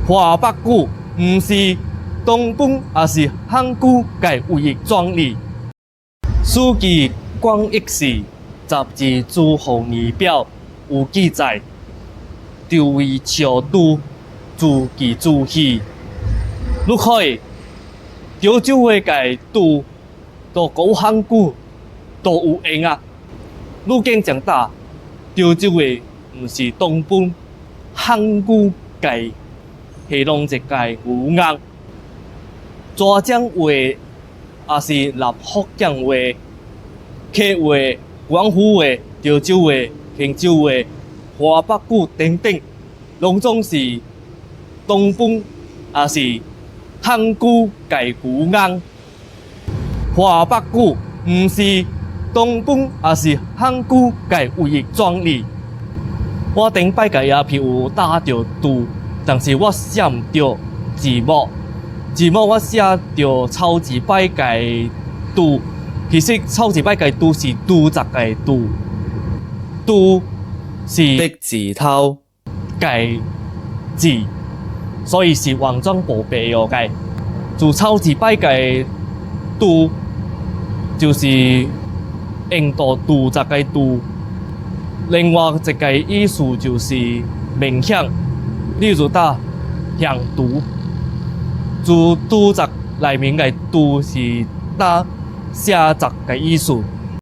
華北語毋是東方，也是漢語界唯一專利。史記廣益事十二諸侯年表有記載，周圍朝都自記自戲。你看，潮州話界都都講漢語都有用啊！愈見長大，潮州話毋是東方漢語界系攏一個語言。浙江話也是南福建話、客話、廣府話、潮州話、泉州話、華北語等等，攏總是東方也是漢語界語言。華北語毋是東方也是漢語界唯一專利。我頂擺共鴉片有打著字，但是我寫毋著字幕。字幕我寫著頭一擺共拄，其實頭一擺共拄是拄十個拄，拄是竹字頭共字，所以是完全無白用嘅。自頭一擺共拄，就是印度拄十個拄。另外一個意思就是明顯，例如打向拄。自拄十內面嘅拄是打寫十個意思。